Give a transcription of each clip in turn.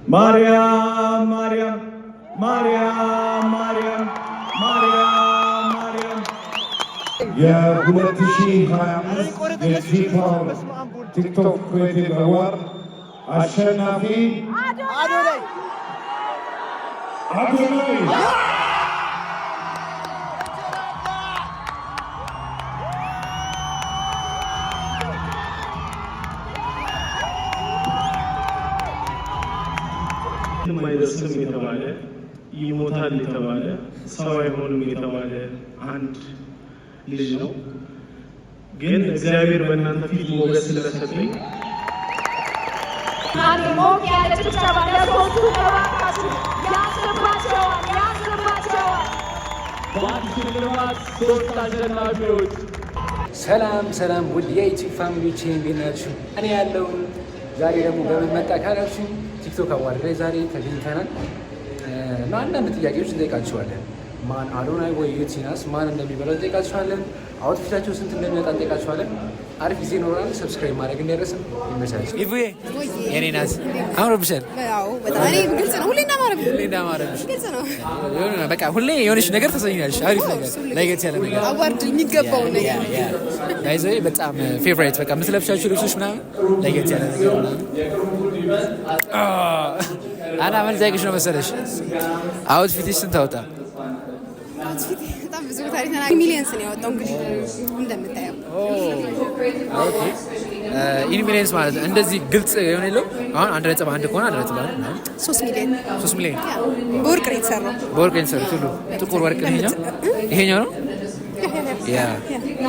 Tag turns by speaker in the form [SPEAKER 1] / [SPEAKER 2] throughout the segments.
[SPEAKER 1] ማርያም ማርያም ማርያም ማርያም ማርያም ማርያም።
[SPEAKER 2] የ2025 የ G Power TikTok Creative Award አሸናፊ አዶናይ። አዶናይ።
[SPEAKER 3] አይደርስም የተባለ፣ ይሞታል የተባለ፣ ሰው አይሆንም የተባለ አንድ ልጅ ነው። ግን እግዚአብሔር በእናንተ ፊት ሞገስ ስለሰጠኝ
[SPEAKER 4] አንድ ሞቅ ያለ ጭብጨባ ለሶስቱ እባካችሁ። ያንስባቸዋል፣ ያንስባቸዋል።
[SPEAKER 1] በአንድ ሽልማት ሶስት አሸናፊዎች።
[SPEAKER 5] ሰላም ሰላም፣ ውድ የ YouTube family ዎቼ፣ እንዴት ናችሁ? እኔ ያለውን ዛሬ ደግሞ በምን መጣ ካላችሁ TikTok award ላይ ዛሬ ተገኝተናል እና አንዳንድ ጥያቄዎች እንጠይቃችኋለን። ማን፣ አዶናይ ወይ ዩቲናስ፣ ማን እንደሚበላው እንጠይቃችኋለን። Outfit ኣቸው ስንት እንደሚወጣ እንጠይቃችኋለን። አሪፍ ጊዜ ይኖረናል። Subscribe ማድረግ እንዳይረስም። ይመቻችሁ። ኢፉዬ የኔ ናት። አምሮብሻል።
[SPEAKER 6] አዎ በጣም። እኔ ግልጽ ነው፣ ሁሌ እንዳማረብኝ።
[SPEAKER 5] ሁሌ እንዳማረብሽ።
[SPEAKER 6] ግልጽ ነው።
[SPEAKER 5] የሆነ በቃ ሁሌ የሆነች ነገር ታሰኛለሽ። አሪፍ ነገር፣ ለየት ያለ ነገር።
[SPEAKER 6] Award የሚገባውን ነገር።
[SPEAKER 5] By the way በጣም favorite በቃ የምትለብሻቸው ልብሶች ምናምን ለየት ያለ ነገር ምናምን። አና ምን ልጠይቅሽ ነው መሰለሽ፣ outfit ሽ ስንት አወጣ?
[SPEAKER 6] Outfit በጣም ብዙ ቦታ ላይ millions ነው ያወጣው እንግዲህ እንደምታየው።
[SPEAKER 5] In millions ማለት ነው። እንደዚህ ግልጽ የሆነ የለው። አሁን 1.1 ከሆነ 1.1 ምናምን።
[SPEAKER 6] 3 ሚሊዮን።
[SPEAKER 5] 3 ሚሊዮን።
[SPEAKER 6] Yeah፣ በወርቅ ነው የተሰራው።
[SPEAKER 5] በወርቅ ነው የተሰሩት ሁሉ፣ ጥቁር ወርቅ ነው ይሄኛው፣ ይሄኛው ነው። Yeah፣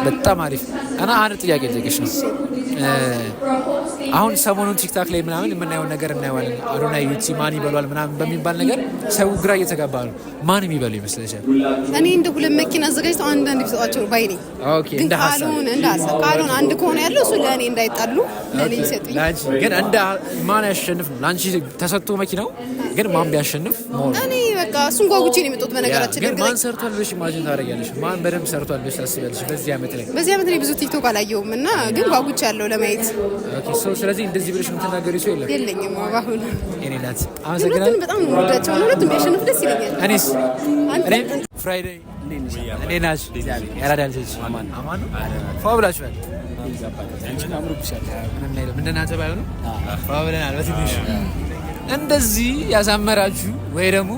[SPEAKER 5] በጣም አሪፍ። እና አንድ ጥያቄ ልጠይቅሽ ነው። አሁን ሰሞኑን TikTok ላይ ምናምን የምናየውን ነገር እናየዋለን። አዶናይ፣ ዩቲ ማን ይበሏል ምናምን በሚባል ነገር ሰው ግራ እየተጋባ ነው። ማን የሚበሉ ይመስለሻል?
[SPEAKER 6] እኔ እንደ ሁለት መኪና አዘጋጅተው አንዳንድ ቢሰጧቸው ባይ ነኝ።
[SPEAKER 5] Okay።
[SPEAKER 6] ግን
[SPEAKER 5] እንደ ሀሳብ።
[SPEAKER 6] ካልሆነ፣ እንደ ሀሳብ ካልሆነ፣ አንድ ከሆነ ያለው እሱ ለእኔ እንዳይጣሉ ለእኔ ቢሰጡኝ።
[SPEAKER 5] ለአንቺ ግን እንደ ማን ያሸንፍ ነው? ለአንቺ ተሰጥቶ መኪናው ግን ማን ቢያሸንፍ more
[SPEAKER 6] እኔ በቃ እሱን ጓጉቼ ነው የመጣሁት። በነገራችን ላይ
[SPEAKER 5] ግን ማን ሰርቷል ብለሽ imagine ታደርጊያለሽ? ማን በደንብ ሰርቷል ብለሽ ታስቢያለሽ በዚህ ዓመት ላይ?
[SPEAKER 6] በዚህ ዓመት እኔ ብዙ TikTok አላየሁም እና ግን ጓጉቼ ያለው ለማየት።
[SPEAKER 5] Okay፣ so ስለዚህ እንደዚህ ብለሽ የምትናገሪ ሰው የለም።
[SPEAKER 6] የለኝም በአሁኑ።
[SPEAKER 5] የኔ ናት።
[SPEAKER 6] ግን
[SPEAKER 5] አመሰግናለሁ።
[SPEAKER 6] ሁለቱንም በጣም ነው የምወዳቸው እና ሁለቱም ቢያሸንፉ ደስ ይለኛል።
[SPEAKER 5] እኔስ
[SPEAKER 6] አንተ
[SPEAKER 5] እኔ ፍራይዴይ፣ እንዴት ናችሁ? ያራዳ ልጆች አማን ነው? ፏ ብላችኋል። ምንም አይልም። እንደናንተ ባይሆንም ፏ ብለናል በትንሹ። እንደዚህ ያሳመራችሁ ወይ ደግሞ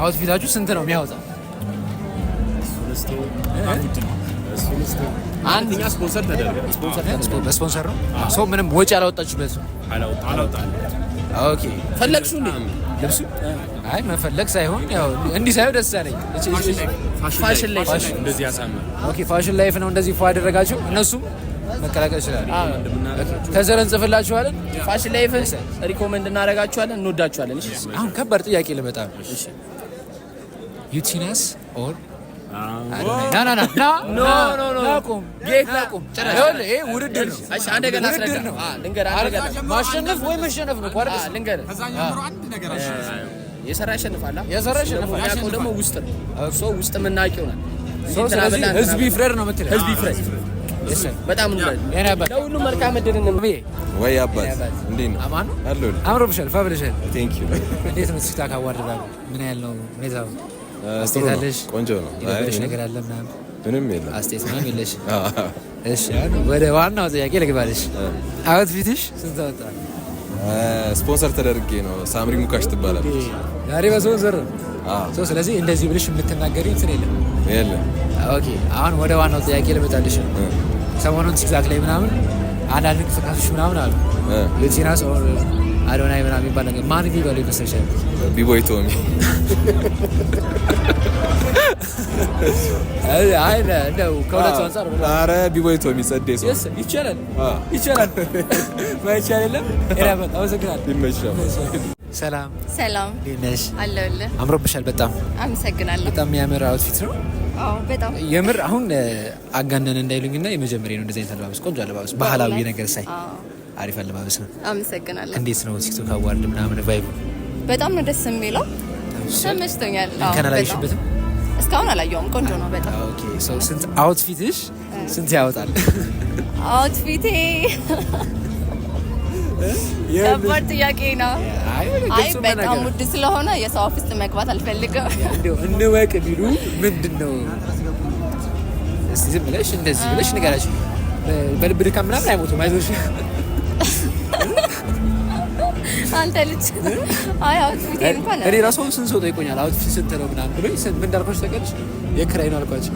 [SPEAKER 5] outfit ኣችሁ ስንት ነው የሚያወጣው?
[SPEAKER 7] አንደኛ ስፖንሰር ተደረገ።
[SPEAKER 5] በስፖንሰር ነው፣ ሰው ምንም ወጪ አላወጣችሁበት። Okay።
[SPEAKER 7] ፈለግሽው እንዴ?
[SPEAKER 5] ልብሱ አይ መፈለግ ሳይሆን ያው እንዲህ ሳይሆን ደስ አለኝ።
[SPEAKER 7] ፋሽን ላይ እንደዚህ ያሳምር።
[SPEAKER 5] Okay፣ Fashion Life ነው እንደዚህ ፏ ያደረጋችሁ። እነሱም መቀላቀል ይችላል። ከዘር እንጽፍላችኋለን።
[SPEAKER 7] Fashion Life recommend እናደርጋችኋለን፣ እንወዳችኋለን። እሺ።
[SPEAKER 5] አሁን ከባድ ጥያቄ ልመጣ ነው። ዩቲናስ or ና ና ና ና።
[SPEAKER 7] No, no, no.
[SPEAKER 5] ና ቁም።
[SPEAKER 7] ጌታ።
[SPEAKER 5] ና ቁም። ይኸውልህ ይሄ ውድድር ነው።
[SPEAKER 7] እሺ፣ አንድ ነገር ላስረዳ።
[SPEAKER 5] ውድድር ነው።
[SPEAKER 7] ልንገርህ፣ አንድ ነገር
[SPEAKER 5] ማሸነፍ ወይ መሸነፍ ነው እኮ አይደል?
[SPEAKER 7] ልንገርህ፣ የሰራ ያሸንፋል።
[SPEAKER 5] የሰራ ያሸንፋል።
[SPEAKER 7] የሚያውቀው ደግሞ ውስጥ ነው። So ውስጥ የምናውቅ ይሆናል።
[SPEAKER 5] So ስለዚህ ህዝብ ይፍረድ ነው የምትለው።
[SPEAKER 7] ህዝብ ይፍረድ። በጣም እንወዳለን።
[SPEAKER 5] የኔ አባት።
[SPEAKER 7] ለሁሉም መልካም እድል እንመ
[SPEAKER 8] ወይ አባት፣ እንዴት ነው?
[SPEAKER 5] አማን ነው?
[SPEAKER 8] አለሁልህ።
[SPEAKER 5] አምሮብሻል፣ ፋ ብለሻል።
[SPEAKER 8] Thank you።
[SPEAKER 5] እንዴት ነው TikTok award ባሉ ምን ያህል ነው ሁኔታው?
[SPEAKER 8] ጥሩ
[SPEAKER 5] አስተያየት
[SPEAKER 8] ነው።
[SPEAKER 5] አለሽ?
[SPEAKER 8] ቆንጆ ነው።
[SPEAKER 5] የደበረሽ
[SPEAKER 8] አይ፣
[SPEAKER 5] ነገር አለ ምናምን?
[SPEAKER 8] ምንም የለም።
[SPEAKER 5] አስተያየት ምናምን የለሽ? እሺ፣ አሁን ወደ ዋናው ጥያቄ ልግባልሽ። Outfit ሽ ስንት አወጣ?
[SPEAKER 8] ስፖንሰር ተደርጌ ነው። ሳምሪ ሙካሽ ትባላለች።
[SPEAKER 5] ዛሬ በስፖንሰር ነው።
[SPEAKER 8] አዎ።
[SPEAKER 5] So ስለዚህ እንደዚህ ብለሽ የምትናገሪ እንትን የለም።
[SPEAKER 8] የለም።
[SPEAKER 5] Okay፣ አሁን ወደ ዋናው ጥያቄ ልመጣልሽ ነው። ሰሞኑን TikTok ላይ ምናምን አንዳንድ እንቅስቃሴዎች ምናምን አሉ። ዩቲናስ or አዶናይ ምናምን የሚባል ነገር ማን ቢበሉ ይመስልሻል?
[SPEAKER 8] ቢቦይ ቶሚ።
[SPEAKER 5] አይ እንደው ከሁለቱ አንጻር ብለህ።
[SPEAKER 8] አረ ቢቦይ ቶሚ ጸዴ ሰው።
[SPEAKER 5] Yes፣ ይቻላል፣ ይቻላል፣ ማይቻል የለም። ኤራበት አመሰግናለሁ።
[SPEAKER 8] ይመችሻል።
[SPEAKER 5] ሰላም።
[SPEAKER 9] ሰላም።
[SPEAKER 5] እንዴት ነሽ?
[SPEAKER 9] አለሁልህ።
[SPEAKER 5] አምሮብሻል በጣም።
[SPEAKER 9] አመሰግናለሁ።
[SPEAKER 5] በጣም የሚያምር outfit ነው።
[SPEAKER 9] አዎ በጣም።
[SPEAKER 5] የምር አሁን አጋነን እንዳይሉኝና የመጀመሪያ ነው እንደዚህ አይነት አለባበስ፣ ቆንጆ አለባበስ፣ ባህላዊ ነገር ሳይ። አሪፍ አለባበስ ነው።
[SPEAKER 9] አመሰግናለሁ።
[SPEAKER 5] እንዴት ነው TikTok award ምናምን vibe ኡ?
[SPEAKER 9] በጣም ነው ደስ የሚለው። ተመችቶኛል። አዎ፣
[SPEAKER 5] እንከን
[SPEAKER 9] በጣም።
[SPEAKER 5] አላየሽበትም?
[SPEAKER 9] እስካሁን አላየውም። ቆንጆ ነው በጣም።
[SPEAKER 5] Okay፣ so ስንት outfit ሽ ስንት ያወጣል?
[SPEAKER 9] Outfit ኤ ከባድ ጥያቄ ነው።
[SPEAKER 5] አይ
[SPEAKER 9] አይ
[SPEAKER 5] ግልጹ
[SPEAKER 9] በጣም
[SPEAKER 5] መናገር
[SPEAKER 9] ውድ ስለሆነ የሰው አፍ ውስጥ መግባት አልፈልግም።
[SPEAKER 5] እንደው እንወቅ ቢሉ ምንድን ነው? እስቲ ዝም ብለሽ እንደዚህ ብለሽ ንገራቸው። በልብ ድካም ምናምን አይሞቱም፣ አይዞሽ።
[SPEAKER 9] አንተ ልጅ፣ አይ outfit ኤ እንኳን
[SPEAKER 5] እኔ ራሱ አሁን ስንት ሰው ጠይቆኛል፣ outfit ስንት ነው ምናምን ብሎኝ ምን እንዳልኳቸው ታውቂያለሽ? የክራይ ነው አልኳቸው።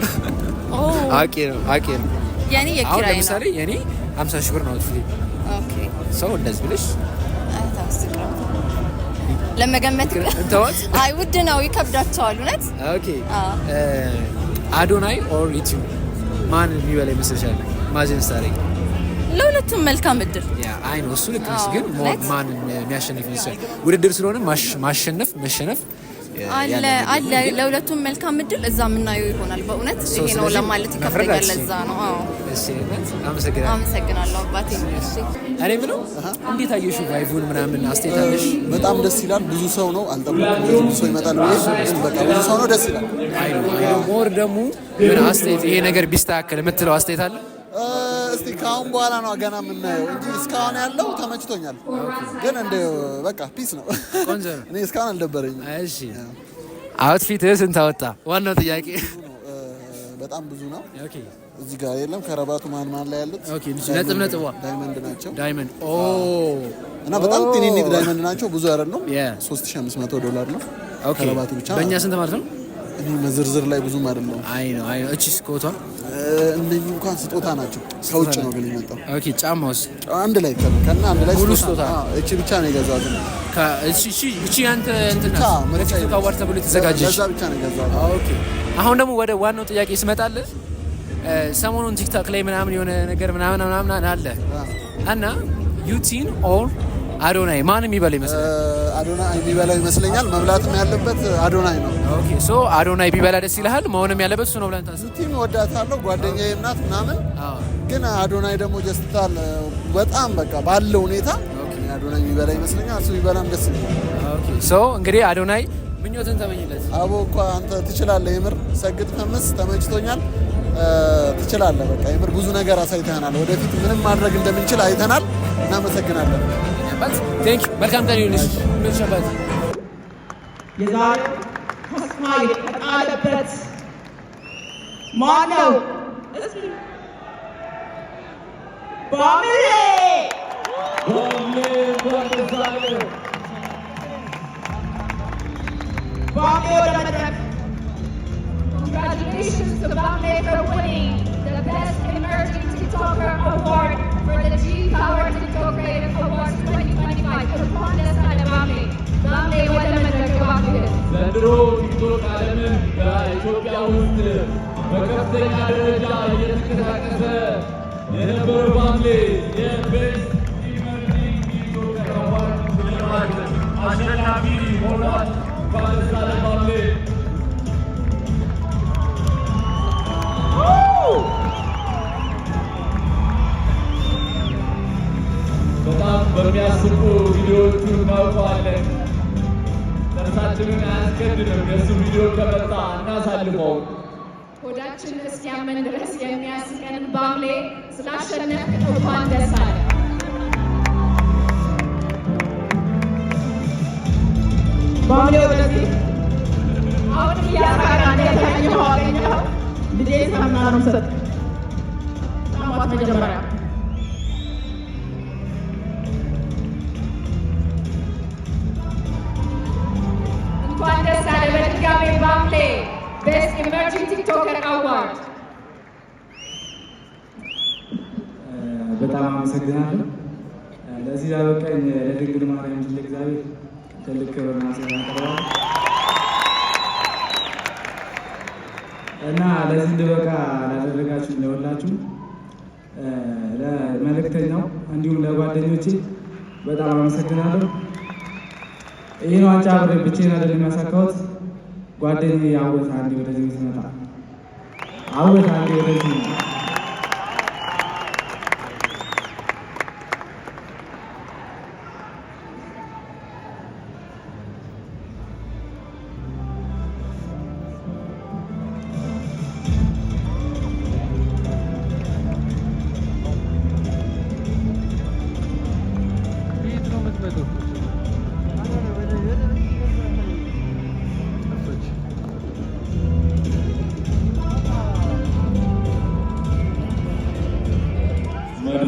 [SPEAKER 5] አውቄ ነው፣ አውቄ ነው።
[SPEAKER 9] የኔ
[SPEAKER 5] አሁን
[SPEAKER 9] የኪራይ ነው።
[SPEAKER 5] ለምሳሌ የኔ 50 ሺህ ብር ነው outfit። ሰው እንደዚህ ብለሽ
[SPEAKER 9] አይ ተው፣ ይቅር። ለመገመት
[SPEAKER 5] እንተዋት።
[SPEAKER 9] አይ ውድ ነው፣ ይከብዳቸዋል። እውነት።
[SPEAKER 5] Okay፣ አዶናይ or ዩቲዩብ ማን የሚበላ ይመስልሻል? Imagine ስታደርጊ።
[SPEAKER 9] ለሁለቱም መልካም እድል።
[SPEAKER 5] Yeah፣ አይ ነው፣ እሱ ልክ ነሽ፣
[SPEAKER 9] አዎ፣
[SPEAKER 5] ግን more
[SPEAKER 9] እውነት?
[SPEAKER 5] ማን የሚያሸንፍ ይመስልሻል? ውድድር ስለሆነ ማሸነፍ መሸነፍ
[SPEAKER 9] አለ
[SPEAKER 5] ያለ ነገር
[SPEAKER 9] አለ። ለሁለቱም መልካም እድል፣ እዛ የምናየው ይሆናል። በእውነት
[SPEAKER 5] ሰው
[SPEAKER 9] ይሄ ነው
[SPEAKER 5] ስለዚህ
[SPEAKER 9] ለማለት
[SPEAKER 5] መፍረድ
[SPEAKER 9] ይከብደኛል።
[SPEAKER 5] አትችይም።
[SPEAKER 9] ለዛ ነው። አዎ።
[SPEAKER 5] እሺ፣ እውነት አመሰግናለሁ።
[SPEAKER 9] አመሰግናለሁ አባቴ። እሺ።
[SPEAKER 5] እኔ የምለው እንዴት አየሽው vibe ኡን ምናምን፣ አስተያየት አለሽ?
[SPEAKER 10] በጣም ደስ ይላል። ብዙ ሰው ነው፣ አልጠበቅኩም እንደዚህ ብዙ ሰው ይመጣል ብዬ፣ ግን በቃ ብዙ ሰው ነው፣ ደስ ይላል።
[SPEAKER 5] አይ ነው፣ አይ ነው። More ደግሞ የሆነ አስተያየት፣ ይሄ ነገር ቢስተካከል የምትለው አስተያየት አለ?
[SPEAKER 10] እስቲ ከአሁን በኋላ ነው ገና የምናየው እንጂ እስካሁን ያለው ተመችቶኛል። ግን እንደ በቃ peace ነው።
[SPEAKER 5] ቆንጆ ነው።
[SPEAKER 10] እኔ እስካሁን አልደበረኝም።
[SPEAKER 5] እሺ፣ outfit ስንት አወጣ? ዋናው ጥያቄ።
[SPEAKER 10] በጣም ብዙ ነው። እዚህ ጋር የለም፣ ከረባቱ ማን ማን ላይ ያሉት
[SPEAKER 5] ነጥብ ነጥቧ
[SPEAKER 10] Diamond ናቸው።
[SPEAKER 5] Diamond፣ ኦ።
[SPEAKER 10] እና በጣም ትንንሽ diamond ናቸው፣ ብዙ አይደሉም። 3500 ዶላር ነው ከረባቱ ብቻ።
[SPEAKER 5] በእኛ ስንት ማለት ነው?
[SPEAKER 10] እኔ መዝርዝር ላይ ብዙም አይደለሁም።
[SPEAKER 5] አይ ነው፣ አይ ነው። እቺስ ኮቷ?
[SPEAKER 10] እነኚህ እንኳን ስጦታ ናቸው። ከውጭ ነው ግን የመጣው።
[SPEAKER 5] Okay፣ ጫማውስ?
[SPEAKER 10] አንድ ላይ ከና አንድ ላይ
[SPEAKER 5] ሙሉ ስጦታ?
[SPEAKER 10] አዎ፣ እቺ ብቻ ነው የገዛሁት።
[SPEAKER 5] እቺ ያንተ እንትን
[SPEAKER 10] ብቻ
[SPEAKER 5] ናት።
[SPEAKER 10] ምርጫ
[SPEAKER 5] ለ TikTok award ተብሎ የተዘጋጀች።
[SPEAKER 10] ለዛ ብቻ ነው የገዛሁት።
[SPEAKER 5] Okay፣ አሁን ደግሞ ወደ ዋናው ጥያቄ ስመጣልህ ሰሞኑን TikTok ላይ ምናምን የሆነ ነገር ምናምን ምናምን አለ እና ዩቲን or አዶናይ ማን የሚበላ ይመስላል?
[SPEAKER 10] አዶናይ የሚበላው ይመስለኛል። መብላትም ያለበት አዶናይ ነው።
[SPEAKER 5] Okay፣ so አዶናይ ቢበላ ደስ ይልሃል? መሆንም ያለበት እሱ ነው ብለን ታስብ?
[SPEAKER 10] ዩቲን ወዳታለሁ፣ ጓደኛዬም ናት ምናምን። ግን አዶናይ ደግሞ ጀስታል በጣም በቃ ባለው ሁኔታ አዶናይ የሚበላ ይመስለኛል። እሱ ቢበላም ደስ ይለኛል።
[SPEAKER 5] Okay፣ so እንግዲህ አዶናይ ምኞትን ተመኝለት።
[SPEAKER 10] አቦ እኮ አንተ ትችላለህ። የምር ሰግጥ ፈምስ፣ ተመችቶኛል። ትችላለህ። በቃ የምር ብዙ ነገር አሳይተናል። ወደፊት ምንም ማድረግ እንደምንችል አይተናል። እናመሰግናለን።
[SPEAKER 5] Thank you። መልካም ቀን ይሁንልሽ። ምን ሸባት
[SPEAKER 4] የዛሬው ተስፋ የተጣለበት ማን ነው? እስኪ ባምሌ።
[SPEAKER 1] ባምሌ፣ እንኳን ደስ አለህ።
[SPEAKER 4] ባምሌ ወደ መድረክ። Congratulations to Bamle for winning the Best Emerging TikToker Award for the G Power TikTok Creative Awards 2025. እንኳን ደስ አለህ ባምሌ። ባምሌ ወደ መድረክ እባክህ።
[SPEAKER 1] ዘንድሮ TikTok ዓለምን በኢትዮጵያ ውስጥ በከፍተኛ ደረጃ እየተንቀሳቀሰ የነበረው ባምሌ የ Best Emerging TikToker Award ሽልማት አሸናፊ ሆኗል። እንኳን ደስ አለህ ባምሌ። በጣም በሚያስቁ ቪዲዮዎቹ እናውቀዋለን። ጥርሳችንን አያስገድንም። የእሱ ቪዲዮ ከመጣ እናሳልፈው።
[SPEAKER 4] ሆዳችን እስኪያመን ድረስ የሚያስቀን ባምሌ፣ ስላሸነፍክ እንኳን ደስ አለህ። ባምሌ ወደዚህ። አሁንም እያሳቃ ያገኘኸው አገኘኸው። ልጄ ሳምና ነው የምሰጥ። ሳሟት መጀመሪያ። እንኳን ደስ አለህ በድጋሜ ባምሌ፣ Best Emerging TikToker Award።
[SPEAKER 3] በጣም አመሰግናለሁ። ለዚህ ላበቃኝ ለድንግል ማርያም ልጅ ለእግዚአብሔር ትልቅ ክብርና ምስጋና አቀርባለሁ እና ለዚህ እንድበቃ ላደረጋችሁ ለሁላችሁ፣ ለመልእክተኛው እንዲሁም ለጓደኞቼ በጣም አመሰግናለሁ። ይህን ዋንጫ አብሬ ብቻዬን አይደለም ያሳካሁት። ጓደኛዬ አወት አንዴ ወደዚህ ስመጣ፣ አወት አንዴ ወደዚህ።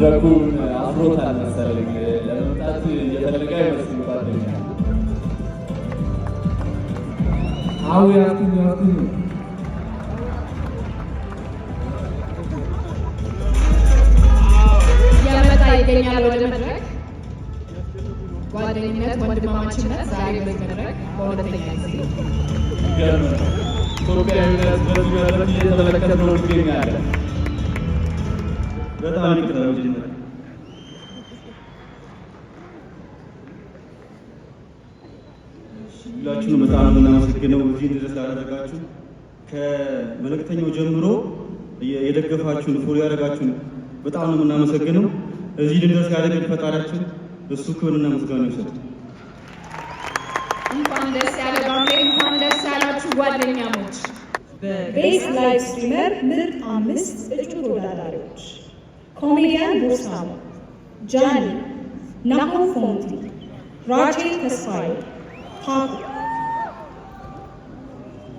[SPEAKER 1] መድረኩን አፍሮታል መሰለኝ፣ ለመምጣት እየፈለገ አይመስልም ጓደኛ።
[SPEAKER 3] አዊ አትኙ አትኙ።
[SPEAKER 4] እየመጣ ይገኛል ወደ መድረክ። ጓደኝነት፣ ወንድማማችነት ዛሬ በዚህ መድረክ በሁለተኛ ጊዜ
[SPEAKER 1] የሚገርም ነው። ኢትዮጵያዊነት በዚህ መድረክ እየተመለከትነው እንገኛለን።
[SPEAKER 11] በጣም ይቅርታ መጀመሪያ። ሁላችሁንም በጣም ነው የምናመሰግነው እዚህ ድረስ ላደረጋችሁ፣ ከመልእክተኛው ጀምሮ የደገፋችሁን፣ follow ያደረጋችሁን በጣም ነው የምናመሰግነው። እዚህ ድረስ ያደረገን ፈጣሪያችን እሱ ክብርና ምስጋና ይውሰድ።
[SPEAKER 4] እንኳን ደስ ያለ ባምሌ፣ እንኳን ደስ ያላችሁ ጓደኛሞች።
[SPEAKER 12] Best live streamer ምርጥ አምስት እጩ ተወዳዳሪዎች ኮሜዲያን ቦርሳሞ፣ ጃኒ፣ ናሆም ፎንቲ፣ ራቼል ተስፋዬ፣ ታኩ።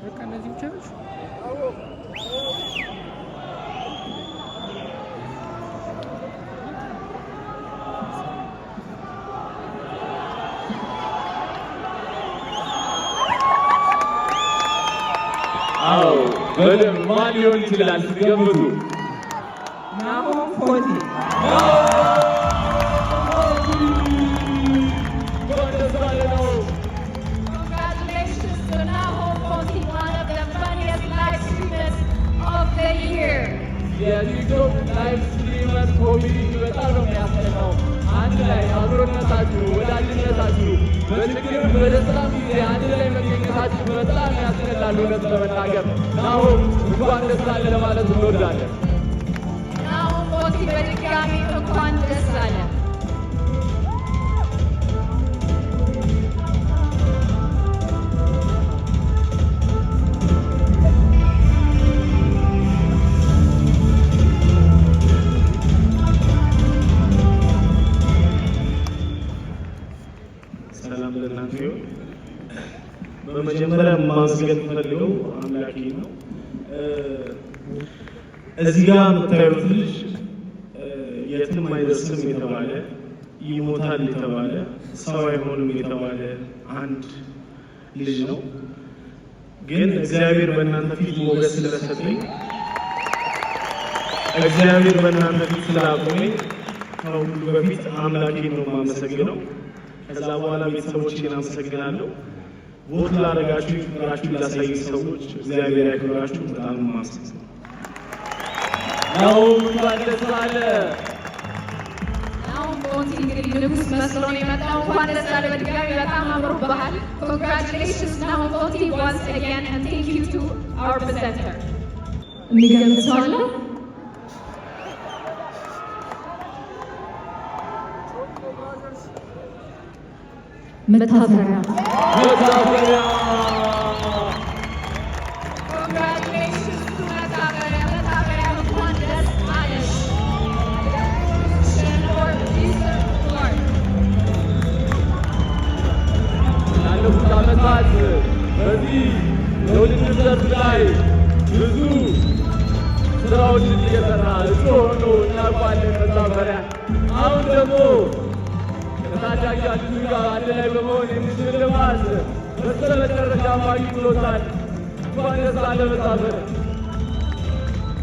[SPEAKER 5] በቃ እነዚህ ብቻ ናቸው።
[SPEAKER 1] አዎ፣ በደንብ ማን ሊሆን ይችላል ስትገምቱ?
[SPEAKER 3] ናሆም ፎንቲ።
[SPEAKER 1] እንኳን ደስ አለህ ነው።
[SPEAKER 4] Congratulations to Nahom Fonti, one of the funniest live streamers of the year.
[SPEAKER 1] የቲክቶክ live streamer community በጣም ነው የሚያስቀናው። አንድ ላይ አብሮነታችሁ፣ ወዳጅነታችሁ፣ በችግርም በደስታም ጊዜ አንድ ላይ መገኘታችሁ በጣም ያስቀናል። እውነት ለመናገር ናሆም እንኳን ደስ አለህ ለማለት እንወዳለን።
[SPEAKER 4] ናሆም ፎንቲ፣ በድጋሚ እንኳን ደስ አለህ።
[SPEAKER 11] ሰላም ለእናንተ ይሁን። በመጀመሪያ ማመስገን የምፈልገው አምላኬ ነው። እዚህ ጋር የምታዩት ልጅ የትም አይደርስም የተባለ፣ ይሞታል የተባለ፣ ሰው አይሆንም የተባለ አንድ ልጅ ነው። ግን እግዚአብሔር በእናንተ ፊት ሞገስ ስለሰጠኝ፣ እግዚአብሔር በእናንተ ፊት ስላቆመኝ ከሁሉ በፊት አምላኬን ነው የማመሰግነው። ከዛ በኋላ ቤተሰቦቼን አመሰግናለሁ። Vote ላደረጋችሁ፣ ፍቅራችሁን ላሳዩ ሰዎች እግዚአብሔር ያክብራችሁ። በጣም ነው የማመሰግነው።
[SPEAKER 1] ናሆም እንኳን ደስ አለህ።
[SPEAKER 4] ናሆም ፎንቲ እንግዲህ ንጉስ መስሎ ነው የመጣው። እንኳን ደስ አለህ በድጋሚ፣ በጣም አምሮብሃል። Congratulations ናሆም ፎንቲ once again and thank you to our presenter. የሚገምት ሰው አለ? መታፈሪያ።
[SPEAKER 1] መታፈሪያ።
[SPEAKER 4] Congratulations to መታፈሪያ። መታፈሪያ፣ እንኳን ደስ አለሽ። Or producer award.
[SPEAKER 1] ላለፉት ዓመታት በዚህ የውድድር ዘርፍ ላይ ብዙ ስራዎችን እየሰራ እጩ ሆኖ እናውቀዋለን መታፈሪያ። አሁን ደግሞ ከታዳጊ ልጁ ጋር አንድ ላይ በመሆን ይህን ሽልማት በስተመጨረሻ አግኝቶታል። እንኳን ደስ አለህ መታፈሪያ።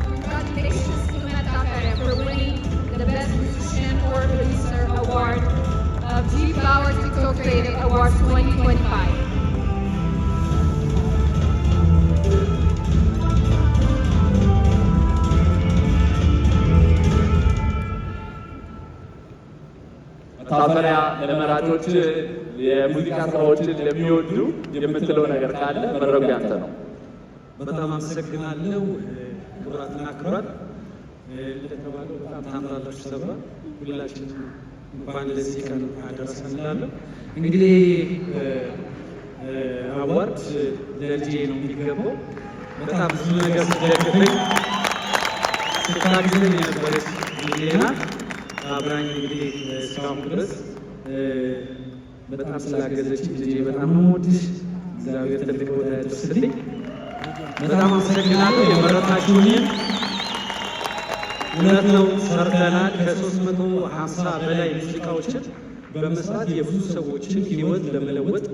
[SPEAKER 4] Congratulations to Metaferia for winning the Best Musician or Producer Award of G Power TikTok Creative Awards 2025.
[SPEAKER 1] መታፈሪያ፣ ለመራጮች፣ የሙዚቃ ስራዎችን ለሚወዱ የምትለው ነገር ካለ መድረኩ ያንተ ነው።
[SPEAKER 11] በጣም አመሰግናለሁ። ክቡራትና ክቡራን፣ እንደተባለው በጣም ታምራላችሁ ተብሏል። ሁላችንም እንኳን ለዚህ ቀን አደረሰን እንላለሁ። እንግዲህ award ለልጄ ነው የሚገባው። በጣም ብዙ ነገር ስትደግፈኝ፣ ስታግዘኝ የነበረች ልጄ ናት። አብራኝ እንግዲህ እስካሁን ድረስ በጣም ስላገዘች ልጄ በጣም ነው የምወድሽ። እግዚአብሔር ትልቅ ቦታ ያደርስልኝ። በጣም አመሰግናለሁ። የመረጣችሁኝን እውነት ነው፣ ሰርተናል። ከ350 በላይ ሙዚቃዎችን በመስራት የብዙ ሰዎችን ህይወት ለመለወጥ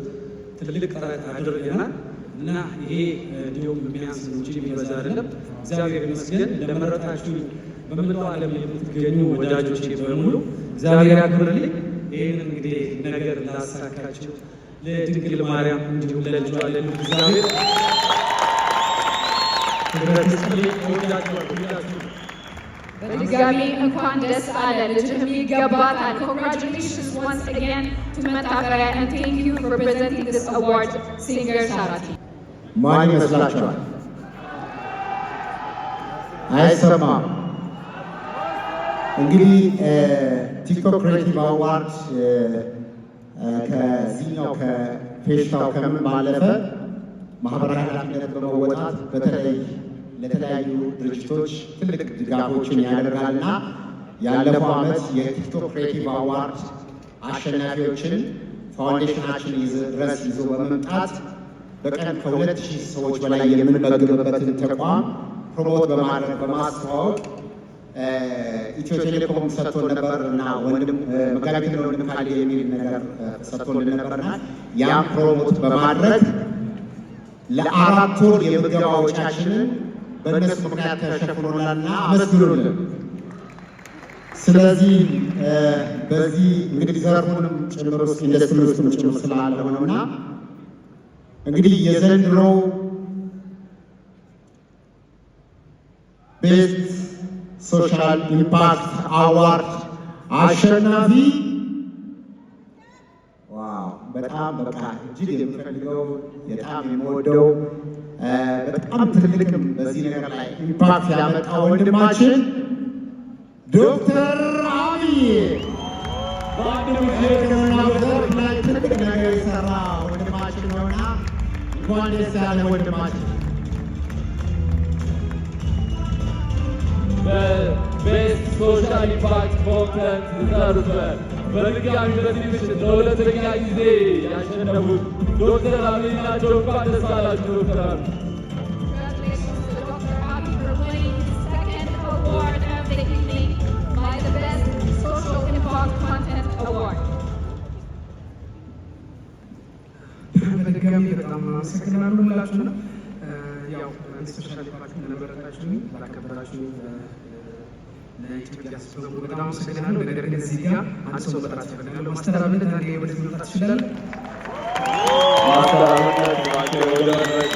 [SPEAKER 11] ትልቅ ጥረት አድርገናል እና ይሄ እንዲሁም የሚያንስ ነው እንጂ የሚበዛ አይደለም። እግዚአብሔር ይመስገን። ለመረጣችሁ በመላው ዓለም የምትገኙ ወዳጆቼ በሙሉ እግዚአብሔር ያክብርልኝ። ይህን እንግዲህ ነገር ላሳካችሁ ለድንግል ማርያም እንዲሁም ለልጇ ለልዑል እግዚአብሔር ክብረት ይስጥልኝ። እወዳችኋለሁ ሁላችሁም።
[SPEAKER 4] በድጋሚ እንኳን ደስ አለህ፣ ልጅህም ይገባታል። Congratulations once again to መታፈሪያ and thank you for presenting this award, singer Sarati.
[SPEAKER 2] ማን ይመስላችኋል? አይሰማም። እንግዲህ TikTok Creative Award ከዚህኛው ከፌሽታው ከምን ባለፈ ማህበራዊ ኃላፊነት በመወጣት በተለይ ለተለያዩ ድርጅቶች ትልቅ ድጋፎችን ያደርጋልና ያለፈው ዓመት የ TikTok Creative Award አሸናፊዎችን ፋውንዴሽናችን ድረስ ይዞ በመምጣት በቀን ከ2000 ሰዎች በላይ የምንመግብበትን ተቋም promote በማድረግ በማስተዋወቅ ኢትዮ ቴሌኮም ሰጥቶን ነበር እና ወንድም መጋቢት ወንድም ካለ የሚል ነገር ሰጥቶልን ነበርና ያም promote በማድረግ ለ4 ወር የምገባ ወጪያችንን በእነሱ ምክንያት ተሸፍኖናልና አመስግኑልን። ስለዚህ በዚህ እንግዲህ ዘርፉንም ጭምር ውስጥ ኢንዱስትሪ ውስጥም ጭምር ስላለው ነውና እንግዲህ የዘንድሮው Best Social Impact Award አሸናፊ፣ wow! በጣም በቃ እጅግ የምፈልገው፣ በጣም የምወደው፣ በጣም ትልቅም በዚህ ነገር ላይ impact ያመጣ ወንድማችን ዶክተር አብይ፣ በሕክምናው ዘርፍ ላይ ትልቅ ነገር የሰራ ወንድማችን ነውና እንኳን ደስ ያለ ወንድማችን።
[SPEAKER 1] በ Best Social Impact Content ዘርፍ በድጋሚ በዚህ ምሽት ለሁለተኛ ጊዜ ያሸነፉት ዶክተር አብይ ናቸው። እንኳን ደስ አላችሁ ዶክተር አብይ።
[SPEAKER 4] Congratulations to Dr. Abiy for winning his second award of the evening by the Best Social Impact Content Award.
[SPEAKER 3] በድጋሚ በጣም አመሰግናለሁ ሁላችሁንም። ያው Social Impact ለመረጣችሁኝ፣ ላከበራችሁኝ ለኢትዮጵያ ሕዝብ በሙሉ በጣም አመሰግናለሁ። ነገር ግን እዚህ ጋር አንድ ሰው መጥራት እፈልጋለሁ። ማስተር አብነት፣ አንዴ ወደዚህ መምጣት ትችላለህ?
[SPEAKER 1] ማስተር አብነት፣ እባክህ ወደ መድረክ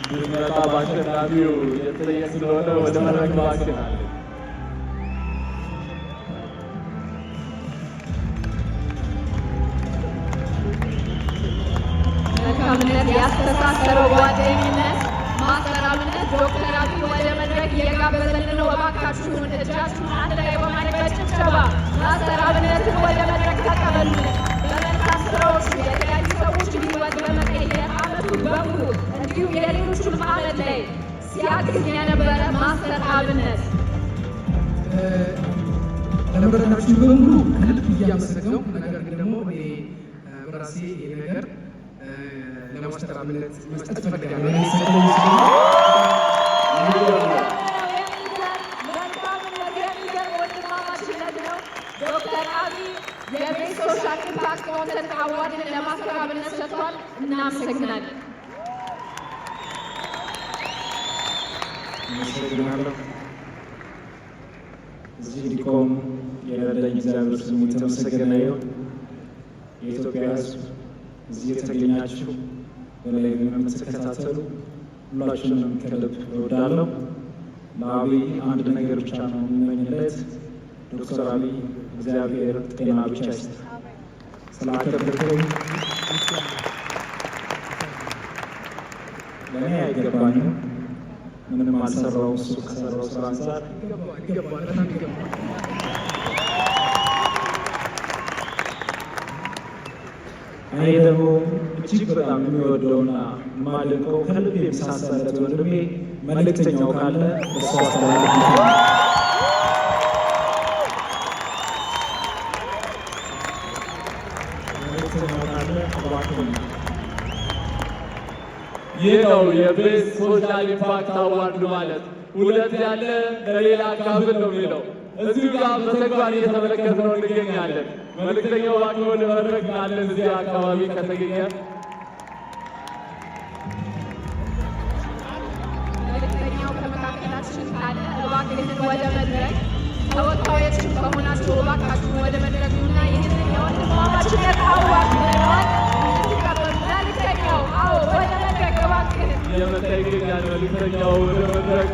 [SPEAKER 1] እንድትመጣ በአሸናፊው የተጠየቅ ስለሆነ ወደ መድረክ እባክህ።
[SPEAKER 4] መልካምነት ያስተሳሰረው ጓደኝነት ማስተር አብነት ዶክተር አብይ ወደ መድረክ እየጋበዘልን ነው። እባካችሁን እጃችሁን አንድ ላይ በማድረግ በጭብጨባ ማስተር አብነትን ወደ መድረክ ተቀበሉልን። በመልካም ስራዎቹ የተለያዩ ሰዎችን ህይወት በመቀየር አመቱን በሙሉ እንዲሁም የሌሎቹንም አመት ላይ ሲያግዝ የነበረ ማስተር አብነት።
[SPEAKER 3] ለመረጣችሁ በሙሉ ከልብ እያመሰገንኩ፣ ነገር ግን ደግሞ እኔ በራሴ ይሄ ነገር ለማስተር አብነት መስጠት እፈልጋለሁ። እኔ ሰጠኝ ስለሆነ
[SPEAKER 4] መልካምነት የሚገርም ወንድማማችነት ነው። ዶክተር አብይ የ Best Social Impact Content Award ን ለማስተር አብነት ሰጥቷል። እናመሰግናለን።
[SPEAKER 11] አመሰግናለሁ። እዚህ እንዲቆም የረዳኝ እግዚአብሔር ስሙ የተመሰገነ ይሁን። የኢትዮጵያ ሕዝብ፣ እዚህ የተገኛችሁ፣ በ live የምትከታተሉ ሁላችሁንም ከልብ እወዳለሁ። ለአብይ አንድ ነገር ብቻ ነው የምመኝለት። ዶክተር አብይ እግዚአብሔር ጤና ብቻ ይስጥ። ስላከበርከኝ ለእኔ አይገባኝም። ምንም አልሰራውም። እሱ ከሰራው ስራ አንጻር
[SPEAKER 3] ይገባል፣ በጣም ይገባል።
[SPEAKER 11] እኔ ደግሞ እጅግ በጣም የሚወደውና የማደንቀው ከልብ የሚሳሳለት ወንድሜ መልእክተኛው ካለ እሱ አስተላልፍ። መልእክተኛው ካለ እባክህ።
[SPEAKER 1] ይህ ነው የ Best Social Impact Award ማለት። ሁለት ያለ ለሌላ አካፍል ነው የሚለው። እዚሁ ጋር በተግባር እየተመለከትነው እንገኛለን። መልእክተኛው እባክህ ወደ መድረክ ናለን እዚህ አካባቢ ከተገኘ።
[SPEAKER 4] መልእክተኛው ከመካከላችን ካለ እባክህን ወደ መድረክ፣ ተወካዮችን ከሆናችሁ እባካችሁ ወደ መድረክ ኑና ይህንን የወንድማማችነት award ብለዋል እንድትቀበሉ። መልእክተኛው፣ አዎ፣ ወደ መድረክ እባክህን።
[SPEAKER 1] እየመጣ ይገኛል። መልእክተኛው ወደ መድረክ።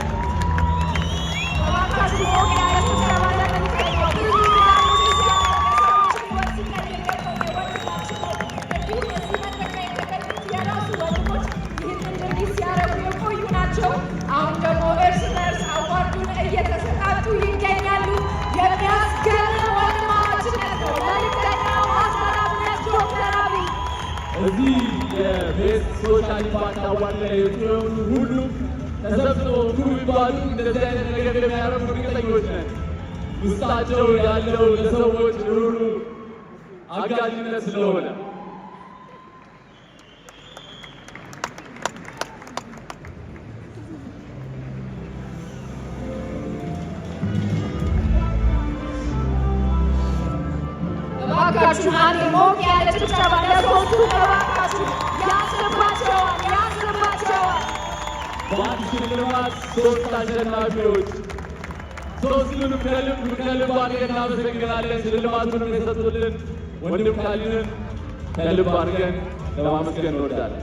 [SPEAKER 4] እባካችሁ ሞቅ ያለ ስብሰባ ለመልእክተኛው። ብዙ ድጋፎችን ሲያደርግ፣ የሰዎችን ሕይወት ሲቀይር የቆየ ወንድማችን ነው። እንዲሁም እዚህ መድረክ ላይ የተገኙት የራሱ ወንድሞች ይህንን ድርጊት ሲያደርጉ የቆዩ ናቸው። አሁን ደግሞ እርስ በእርስ award ኡን እየተሰጣጡ ይገኛሉ። የሚያስገርም ወንድማማችነት ነው። መልእክተኛው አስመራምነት ዶክተር አብይ።
[SPEAKER 1] እዚህ የ Best Social Impact Award ላይ የሆኑ ሁሉ ተሰብስበው ኑ ቢባሉ እንደዚህ አይነት ነገር እንደሚያደርጉ እርግጠኞች ነን። ውስጣቸው ያለው ለሰዎች ሩሩ አጋዥነት ስለሆነ።
[SPEAKER 4] እባካችሁ አንድ ሞቅ ያለ ጭብጨባ ለሶስቱ እባካችሁ፣ ያስባቸዋል፣ ያስባቸዋል።
[SPEAKER 1] በአንድ ሽልማት ሶስት አሸናፊዎች፣ ሶስቱንም ከልብ ከልብ አድርገን እናመሰግናለን። ሽልማቱንም የሰጡልን ወንድም ካሊንን ከልብ አድርገን ለማመስገን እንወዳለን።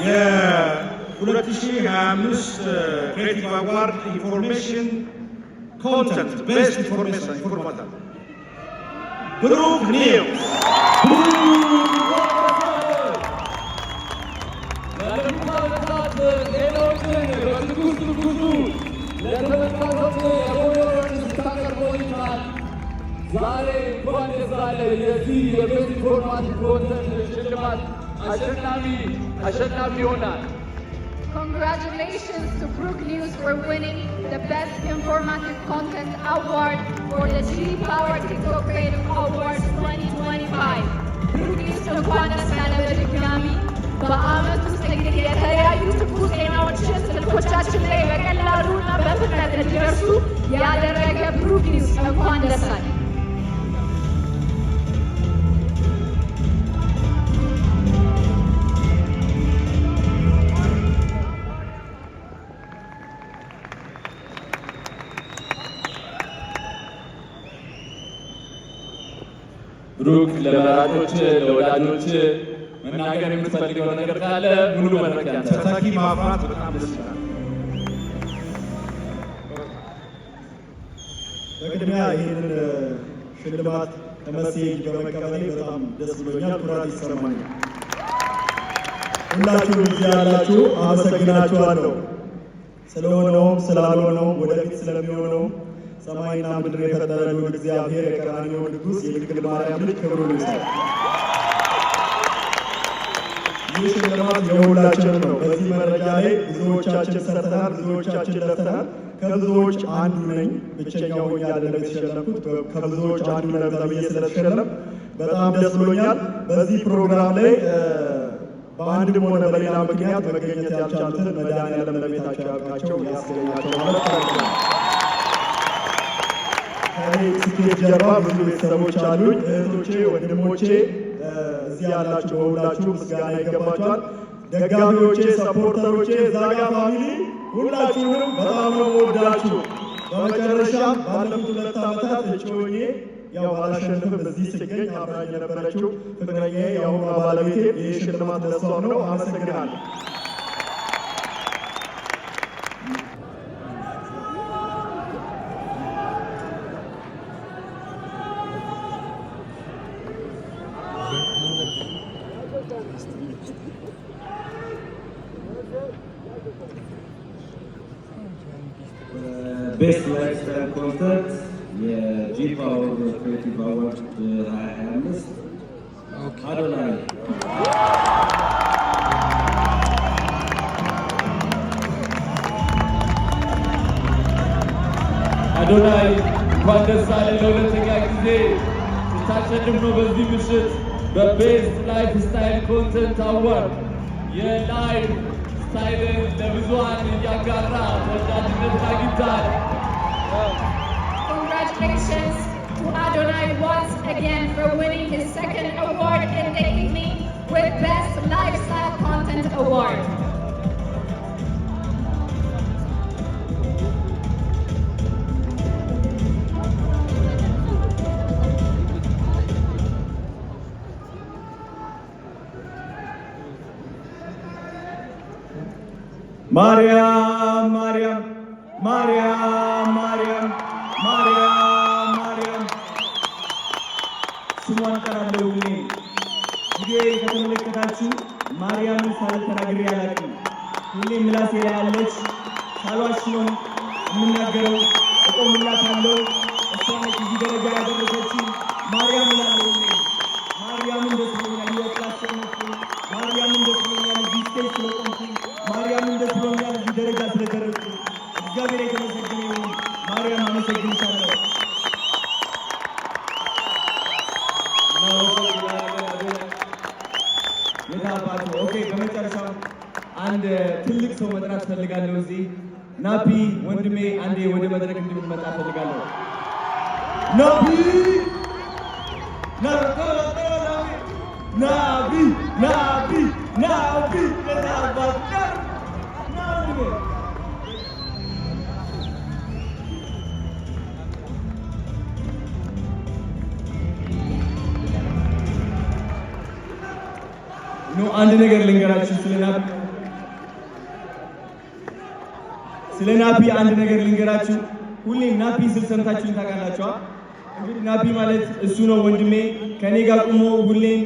[SPEAKER 13] የ2025 Creative Award Information Content, Best Information Informative, ብሩክ ኒውስ።
[SPEAKER 1] ላለፉት ዓመታት ዜናዎችን በትኩስ ትኩሱ ለተመልካቾች የሞኖሮን ስታቀርብ ቆይተሃል። ዛሬ እንኳን ደስ አለህ። የዚህ የ Best Informative Content ሽልማት አሸናፊ ይሆናል።
[SPEAKER 4] Congratulations to Brook News for winning the Best Informative Content Award for the G Power TikTok Creative Awards 2025. Brook News፣ እንኳን ደስ ያለህ በድጋሚ። በአመት ውስጥ እንግዲህ የተለያዩ ትኩስ ዜናዎችን ስልኮቻችን ላይ በቀላሉና በፍጥነት እንዲደርሱ ያደረገ ብሩክ ኒውስ፣ እንኳን ደስ አለህ።
[SPEAKER 1] ብሩክ፣ ለመራጮች ለወዳጆች መናገር የምትፈልገው ነገር ካለ ሙሉ መድረክ ያንተ ነው።
[SPEAKER 13] ተተኪ ማፍራት በጣም ደስ ይላል።
[SPEAKER 14] በቅድሚያ ይህንን ሽልማት ከመሴ እጅ በመቀበሌ በጣም ደስ ብሎኛል፣ ኩራት ይሰማኛል። ሁላችሁም እዚህ ያላችሁ አመሰግናችኋለሁ። ስለሆነውም ስላልሆነውም ወደፊት ስለሚሆነውም ሰማይና ምድር የፈጠረ ልዑል እግዚአብሔር፣ የቀራንዮው ንጉሥ፣ የድንግል ማርያም ልጅ ክብሩን ይውሰድ። ይህ ሽልማት የሁላችንም ነው። በዚህ መረጃ ላይ ብዙዎቻችን ሰርተናል፣ ብዙዎቻችን ለፍተናል። ከብዙዎች አንዱ ነኝ። ብቸኛው ሆኜ አይደለም የተሸለምኩት፣ ከብዙዎች አንዱ ነኝ ተብዬ ስለተሸለም በጣም ደስ ብሎኛል። በዚህ ፕሮግራም ላይ በአንድም ሆነ በሌላ ምክንያት መገኘት ያልቻሉትን መድኃኔዓለም ለቤታቸው ያብቃቸው፣ ያስገኛቸው ማለት እፈልጋለሁ። ከእኔ ስኬት ጀርባ ብዙ ቤተሰቦች አሉኝ። እህቶቼ፣ ወንድሞቼ እዚህ ያላችሁ በሁላችሁ ምስጋና ይገባችኋል። ደጋፊዎቼ፣ supporter ኦቼ፣ ዛጋ family ሁላችሁንም በጣም ነው የምወዳችሁ። በመጨረሻም ባለፉት 2 ዓመታት እጩ ሆኜ ያው ባላሸንፍም እዚህ ስገኝ አብራኝ የነበረችው ፍቅረኛዬ፣ የአሁኗ ባለቤቴ፣ ይህ ሽልማት ለሷም ነው። አመሰግናለሁ።
[SPEAKER 15] Best Lifestyle Content የ G Power Creative Award 2025፣ አዶናይ።
[SPEAKER 1] አዶናይ፣ እንኳን ደስ አለህ። ለሁለተኛ ጊዜ ስታሸንፍ ነው በዚህ ምሽት በ Best Lifestyle Content Award የ lifestyle Style ን ለብዙሃን እያጋራ ተወዳጅነትን አግኝቷል።
[SPEAKER 4] Congratulations to Adonai once again for winning his second award in the evening with Best Lifestyle Content Award.
[SPEAKER 14] ማርያም ማርያም ማርያም ማርያም ማርያም ማርያም፣ ስሟን እጠራለሁ ሁሌ። ቪዲዮ ከተመለከታችሁ ማርያምን ሳልል ተናግሬ አላውቅም። ሁሌ ምላሴ ላይ ያለች፣ ሳልዋሽ ነው የምናገረው። እቆምላታለሁ። እሷ ነች እዚህ ደረጃ ያደረሰችኝ። ማርያም እላለሁ ሁሌ። ማርያምን ደስ ብሎኛል ይህ ስላሸነፍኩኝ። ማርያምን ደስ ብሎኛል እዚህ stage ስለቆምኩኝ። ማርያምን ደስ ብሎኛል እዚህ ደረጃ ስለደረስኩኝ። እግዚአብሔር የተመሰገነ ይሁን። ማርያም አመሰግንሻለሁ።
[SPEAKER 1] እናመሰግናለን አዶናይ።
[SPEAKER 14] የታባቱ okay። በመጨረሻ አንድ ትልቅ ሰው መጥራት ፈልጋለሁ። እዚህ ናፒ ወንድሜ አንዴ ወደ መድረክ እንድትመጣ ፈልጋለሁ። ናፒ፣ ናፒ፣ ናፒ፣ ናፒ፣ የታባቱ ና ወንድሜ። No፣ አንድ ነገር ልንገራችሁ ስለ ናፒ፣ አንድ ነገር ልንገራችሁ። ሁሌ ናፒ ስል ሰምታችሁን ታውቃላችኋ? እንግዲህ ናፒ ማለት እሱ ነው ወንድሜ፣ ከኔ ጋር ቁሞ ሁሌም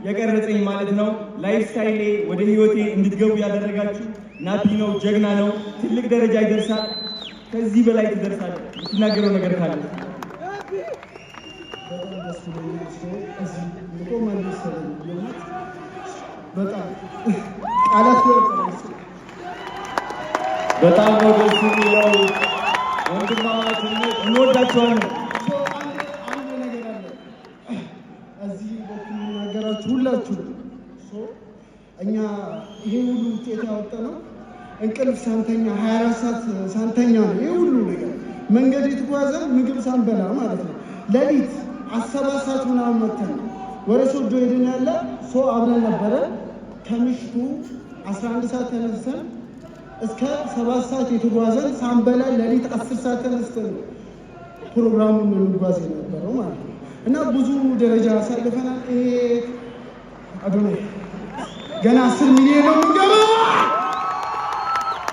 [SPEAKER 14] የቀረጸኝ ማለት ነው። Lifestyle ኤ ወደ ህይወቴ እንድትገቡ ያደረጋችሁ ናፒ ነው። ጀግና ነው። ትልቅ ደረጃ ይደርሳል። ከዚህ በላይ ትደርሳለህ። የምትናገረው ነገር ካለ።
[SPEAKER 10] በጣም ደስ ብሎኛል። ሰው እዚህ መቆም አልመሰለኝም። የእውነት በጣም ቃላት ይወጣል።
[SPEAKER 1] በጣም ነው ደስ የሚለው ወንድማማችነት።
[SPEAKER 14] እንወዳቸዋለን።
[SPEAKER 10] አንድ ነገር አለ እዚህ በኩል የምናገራችሁ ሁላችሁ፣ እኛ ይሄ ሁሉ ውጤት ያወጣነው እንቅልፍ ሳንተኛ፣ 24 ሰዓት ሳንተኛ ነው። ይሄ ሁሉ ነገር መንገድ የተጓዘ ምግብ ሳንበላ ማለት ነው። ሌሊት 7 ሰዓት ምናምን መተን ነው ወደ ሶዶ ሄደን ያለ ሰው አብረን ነበረ። ከምሽቱ 11 ሰዓት ተነስተን እስከ 7 ሰዓት የተጓዘን ሳንበላ፣ ሌሊት 10 ሰዓት ተነስተን ነው ፕሮግራሙን እንጓዝ የነበረው ማለት ነው። እና ብዙ ደረጃ አሳልፈናል። ይሄ አዶናይ ገና 10 ሚሊዮን ነው የምንገባው።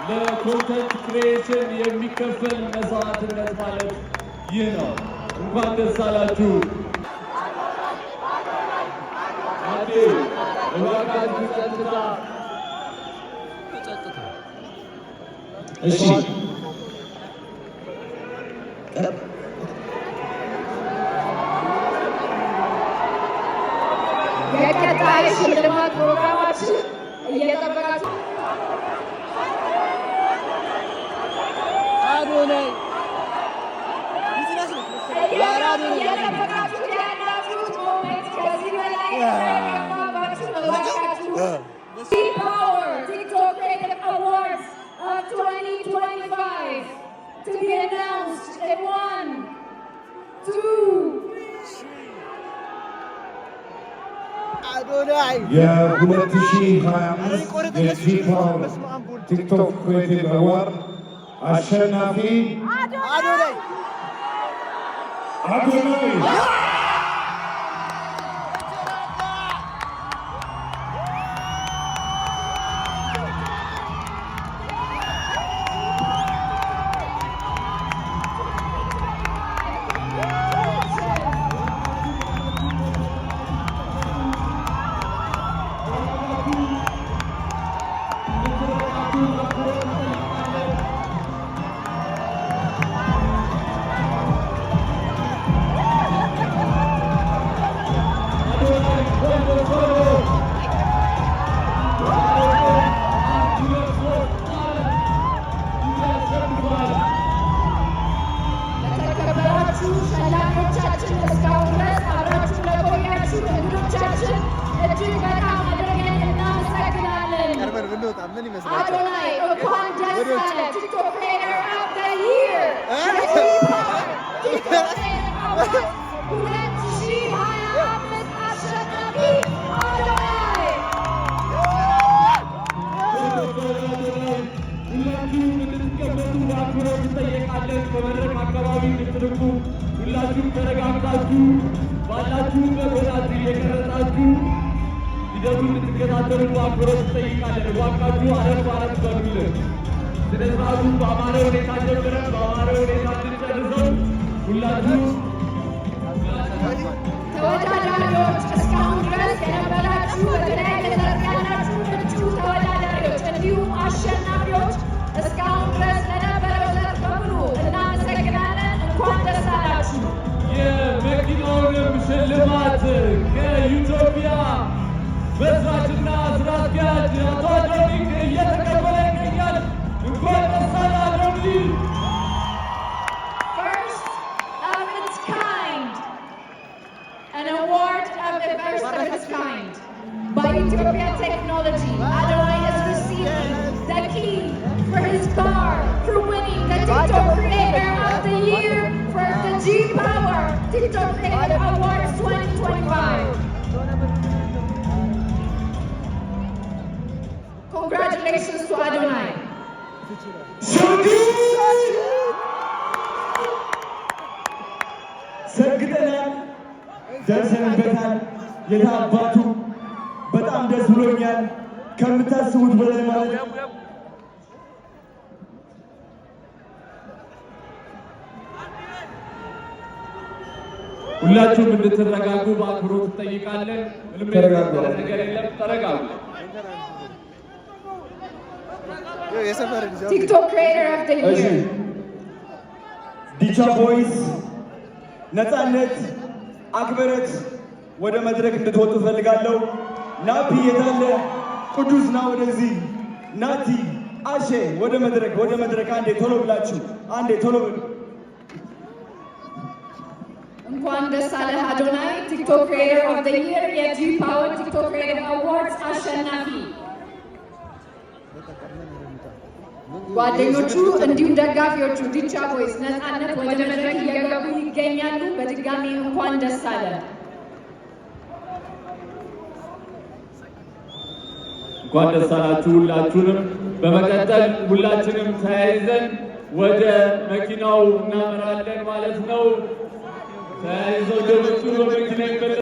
[SPEAKER 1] ለ content creation የሚከፈል መስዋዕትነት ማለት ይህ ነው። እንኳን ደስ አላችሁ። አንዴ እባካችሁ ጸጥታ።
[SPEAKER 14] እሺ።
[SPEAKER 4] የቀጣይ ሽልማት ፕሮግራማችን እየጠበቃችሁ
[SPEAKER 7] አዶናይ።
[SPEAKER 4] እየጠበቃችሁ ያላችሁት moment ከዚህ በላይ እንዳይገባባችሁ እባካችሁ። G Power TikTok Creative Awards of 2025 to be announced in one, two,
[SPEAKER 16] የ2025 የ G Power TikTok Creative Award አሸናፊ አዶናይ።
[SPEAKER 4] አዶናይ፣ እንኳን ደስ አለህ። TikTok Creator of the Year፣ TikTok Creative Award 2025 አሸናፊ አዶናይ።
[SPEAKER 1] ሁላችሁም እንድትቀመጡ በአክብሮት እንጠይቃለን። ከመድረክ አካባቢ እንድትርቁ፣ ሁላችሁም ተረጋግታችሁ ባላችሁበት ሆናችሁ እየቀረጻችሁ ሂደቱን እንድትከታተሉ በአክብሮት እንጠይቃለን። እባካችሁ አረፍ አረፍ በሉልን። ስነ ስርዓቱን በአማረ ሁኔታ ጀምረን በአማረ ሁኔታ እንድንጨርሰው ሁላችሁ
[SPEAKER 4] ተወዳዳሪዎች፣ እስካሁን ድረስ የነበራችሁ፣ በተለያየ ዘርፍ ያላችሁ እጩ ተወዳዳሪዎች እንዲሁም አሸናፊዎች፣ እስካሁን ድረስ ለነበረው ዘርፍ በሙሉ እናመሰግናለን። እንኳን ደስ አላችሁ።
[SPEAKER 1] የመኪናውንም ሽልማት ከኢትዮጵያ መስራችና ስራ አስኪያጅ አቶ አዶኒክ እየተቀበለ ይገኛል። እንኳን ደስ አለህ አዶኒ።
[SPEAKER 4] First of its kind, an award of the first of its kind by Utopia Technology. Adonai is receiving the key for his car for winning the TikTok Creator of the Year for the G Power TikTok Creative Awards 2025. Congratulations to Adonai.
[SPEAKER 14] ሰግጠናል፣ ደርሰንበታል። የታባቱ በጣም ደስ ብሎኛል ከምታስቡት በላይ ማለት ነው።
[SPEAKER 1] ሁላችሁም እንድትረጋጉ በአክብሮት እንጠይቃለን። ምንም የተፈጠረ ነገር የለም። ተረጋጉ።
[SPEAKER 4] TikTok Creator of the
[SPEAKER 14] እሺ፣
[SPEAKER 4] Year.
[SPEAKER 14] ዲቻ ቦይስ፣ ነፃነት፣ አክበረት ወደ መድረክ እንድትወጡ እፈልጋለሁ። ናፒ የታለ? ቅዱስ ና ወደዚህ። ናቲ፣ አሼ ወደ መድረክ፣ ወደ መድረክ። አንዴ ቶሎ ብላችሁ፣ አንዴ ቶሎ ብሉ።
[SPEAKER 4] እንኳን ደስ አለህ አዶናይ፣ TikTok Creator of the Year፣ የ G Power TikTok Creative Awards አሸናፊ። ጓደኞቹ እንዲሁም ደጋፊዎቹ ዲቻ ቦይስ፣ ነፃነት ወደ መድረክ እየገቡ ይገኛሉ። በድጋሚ እንኳን ደስ አለህ።
[SPEAKER 1] እንኳን ደስ አላችሁ ሁላችሁንም። በመቀጠል ሁላችንም ተያይዘን ወደ መኪናው እናመራለን ማለት ነው። ተያይዘው እንደመጡ በመኪና ይመለሳሉ።